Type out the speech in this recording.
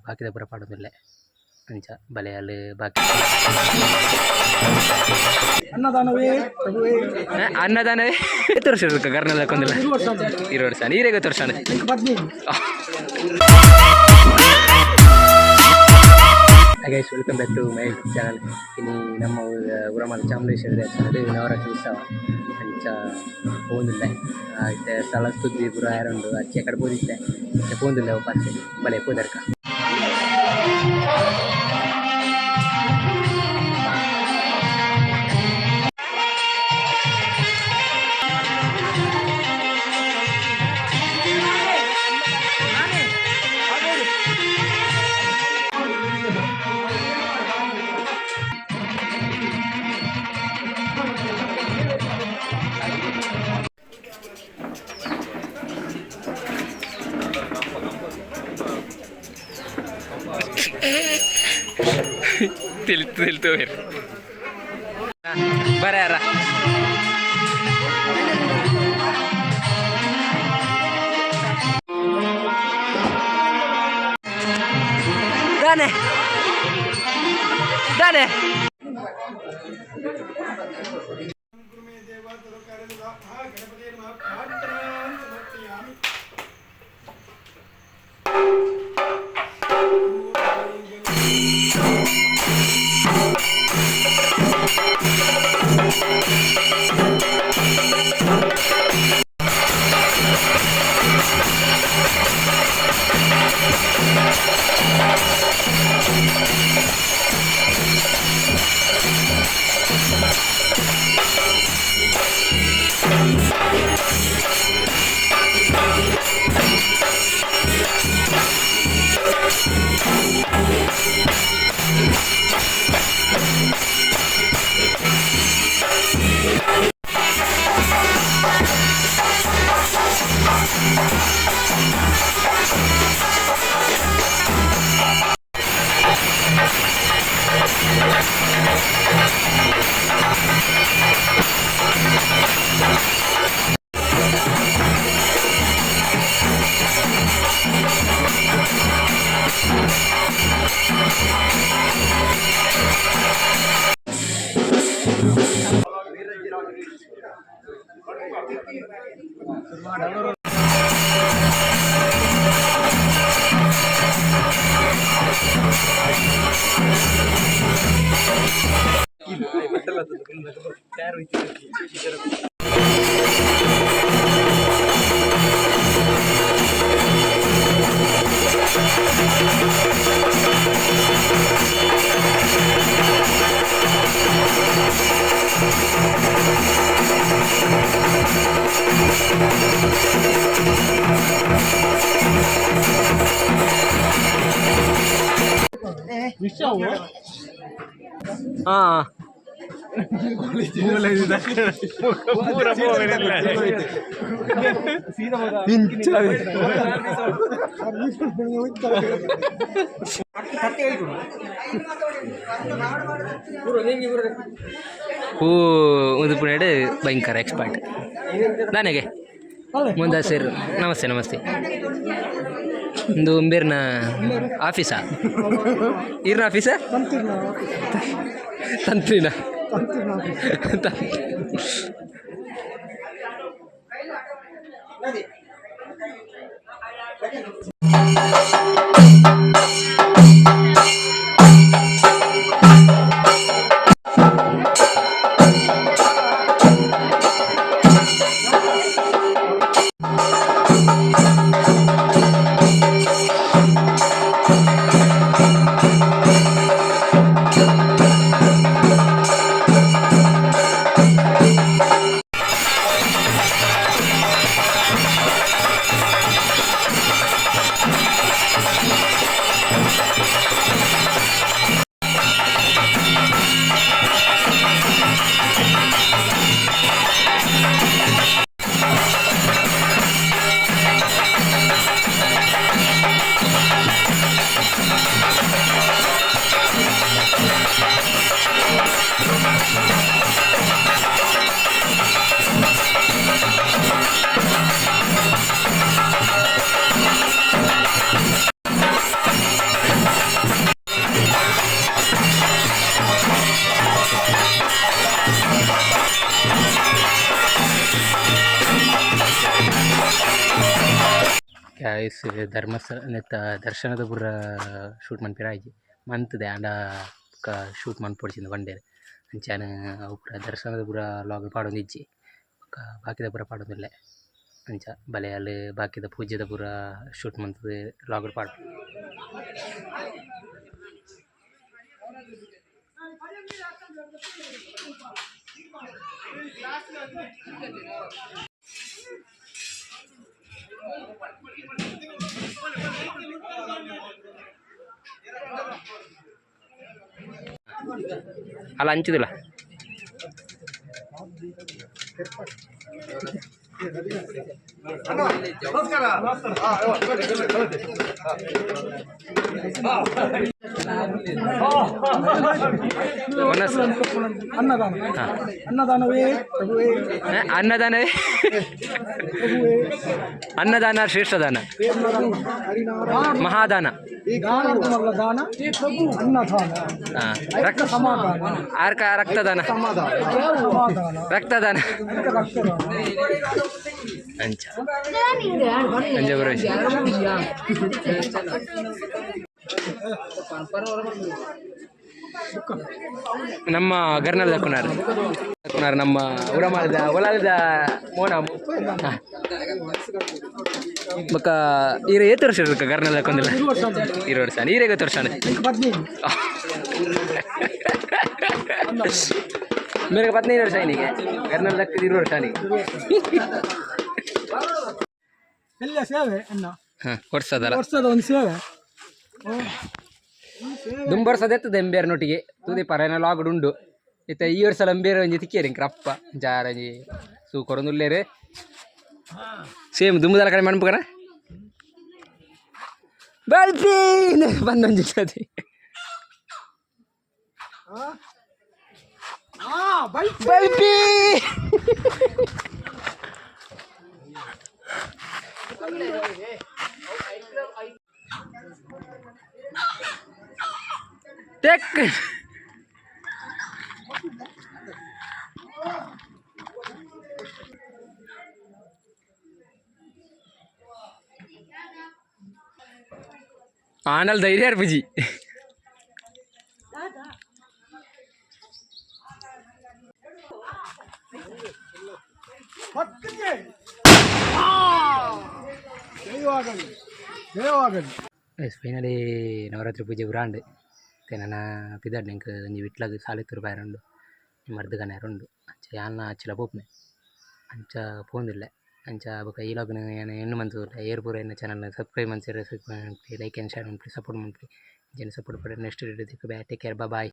ಬಾಕಿದ ಪೂರ ಪಾಡೊಂದುಲ್ಲೆ ಅಂಚ ಬಲೆಯಾಲ್ ಬಾಕಿ. ಅನ್ನದಾನವೇ ಪ್ರಭುವೇ. ಅನ್ನದಾನವೇ. ಏತ್ ವರ್ಷ ಕರ್ನಲ್ ಹಾಕೊಂದಿಲ್ಲ? 20 ವರ್ಷ. ನೀರೇಗ ವರ್ಷ? 15. Hi guys, welcome back to my channel. ಇನಿ ನಮ್ಮ ಉರಮಾಲ ಚಾಮುಂಡೇಶ್ವರಿ ದೇವಸ್ಥಾನದ ನವರಾತ್ರಿ ಉತ್ಸವ. ಅಂಚ ಪೋವೊಂದುಲ್ಲೆ. ಇತ್ತೆ ಸ್ಥಳ ಸುದ್ದಿ ಪೂರ ಯಾರುಂಡು ಅಚ್ಚೆ ಕಡೆ ಪೋದಿತ್ತೆ. ಇತ್ತೆ ಪೋವೊಂದುಲ್ಲೆ ಪಾಸೆ ಬಲೆ ಪೋದರ್ಕ. ತಿಳಿತು ತಿಳಿತು ಬರ ದಾನೆ ದಾನೆ. ಹಾ. ಹೂ ಉದುಪುನೇಡು ಭಯಂಕರ ಎಕ್ಸ್ಪರ್ಟ್ ನನಗೆ ಮುಂದೆ ಸರ್. ನಮಸ್ತೆ ನಮಸ್ತೆ. ಒಂದು ಉಂಬೇರ್ನ ಆಫೀಸಾ? ಈರ್ನ ಆಫೀಸಾ? ತಂತ್ರಿನ? ಗಾಯ್ಸ್, ಧರ್ಮಸ್ಥಳ ನೆತ್ತ ದರ್ಶನದ ಪೂರ ಶೂಟ್ ಮನ್ಪೆರೆ ಆಯ್ಜಿ ಮಂತುದೆ ಆಂಡ ಬೊಕ ಶೂಟ್ ಮನ್ಪೊಡ್ಚಿಂದ್ ಪಂಡೆರ್. ಅಂಚಾನ ಅವು ಪೂರ ದರ್ಶನದ ಪೂರ ವ್ಲೋಗ್ ಪಾಡೊಂದಿಜ್ಜಿ ಬೊಕ ಬಾಕಿದ ಪೂರ ಪಾಡೊಂದುಲ್ಲೆ. ಅಂಚ ಬಲೆ ಅಲ್ ಬಾಕಿದ ಪೂಜೆದ ಪೂರ ಶೂಟ್ ಮಂತುದು ವ್ಲೋಗ್ ಪಾಡ್. ಅಲ್ಲ ಅಂಚುದಿಲ್ಲ. ಅನ್ನದಾನ ಅನ್ನದಾನವೇ ಪ್ರಭುವೇ. ಅನ್ನದಾನವೇ ಅನ್ನದಾನ ಶ್ರೇಷ್ಠ ದಾನ, ಮಹಾದಾನ. ದಾನ ದಾನ ಅನ್ನದಾನ. ರಕ್ತ ಸಮಾಧಾನ. ಆರ್ಕ ರಕ್ತದಾನ. ಸಮಾಧಾನ. ರಕ್ತದಾನ. ರಕ್ತದಾನ. ಅಂಚ ಅಂಚ ಬರೋ. ನಮ್ಮ ಗರ್ನಲ್ ದಕ್ಕುನಾರ್ ದಕ್ಕುನಾರ್ ನಮ್ಮ ಉರಮಾಲದ ಒಲಾಲದ ಮೋನಾಮು. ಬೊಕ್ಕ ಈರ ಏತ್ ವರ್ಷ ಇರ್ಕ ಗರ್ನಲ್ ದಕ್ಕೊಂದಿಲ್ಲ? 20 ವರ್ಷ. ಈರೆಗ್ ಏತ್ ವರ್ಷ? 15. ಮೇರೆಗೆ 15 ವರ್ಷ ಆಯ್ನಿಗೆ. ಗರ್ನಲ್ ದಕ್ಕದ 20 ವರ್ಷ ಆನಿಗೆ. ಎಲ್ಲ ಸೇವೆ ಅನ್ನ. ಹಾಂ, ವರ್ಷದಲ್ಲ. ವರ್ಷದ ಒಂದು ಸೇವೆ. ದುಂಬು ವರ್ಷದ ಎತ್ತದ ಎಂಬೇರ್ನೊಟ್ಟಿಗೆ ತೂದೆ ಪರನ ಲಾಗಡ್ ಉಂಡು. ಇತ್ತೆ ಈ ವರ್ಷಲ ಎಂಬೇರ್ ಒಂಜಿ ತಿಕ್ಕಿಯರ್ ಇಂಕ್ ರಪ್ಪ ಜಾರಂಜಿ ಸೂ ಕೊರೊಂದುಲ್ಲೇರು. ಸೇಮ್ ದುಂಬುದಲ ಕಡೆ ಮನ್ಪುಕನ ಬಲ್ಪಿ ಬಂದೊಂಜಿ ಸತಿ. ಬಲ್ಪಿ. ಟೆಕ್ ಆನಲ್ ಧೈರ್ಯ ಬುಜಿ. ಪಕ್ಕಕ್ಕೆ ಜಯವಾಗಲಿ, ಜಯವಾಗಲಿ. ಎಸ್, ಫೈನಲಿ ನವರಾತ್ರಿ ಪೂಜೆ ಬ್ರಾಂಡ್ ನನ ಪಿದಾಡ್. ಎಂಕ್ ಒಂಜಿ ವಿಟ್ಲಗ್ ಸಾಲೆತ್ತೂರು ಪಾಯರುಂಡು, ಮರ್ದ್ ಕನಯೆರೆ ಉಂಡು. ಅಂಚ ಯಾನ್ನ ಅಚ್ಚಿಲ ಪೋಪುನೆ ಅಂಚ ಪೋವೊಂದುಲ್ಲೆ. ಅಂಚ ಬೊಕ ಈ ವ್ಲಾಗ್ನ್ ಯಾನ್ ಎಂಡ್ ಮಂತೊಂದುಲ್ಲೆ. ಏರ್ ಪೂರ ಎನ್ನ ಚಾನಲ್ ಸಬ್ಸ್ಕ್ರೈಬ್ ಮನ್ಸೆರ್ ಮನ್ಪುಲೆ, ಲೈಕ್ ಆ್ಯಂಡ್ ಶೇರ್ ಮನ್ಪುಲೆ, ಸಪೋರ್ಟ್ ಮನ್ಪುಲೆ. ಅಂಚನೆ ಸಪೋರ್ಟ್ ಪಡೆ. ನೆಕ್ಸ್ಟ್ ವಿಡಿಯೋ ತಿಕ್ಕುವೆ. Take care, bye.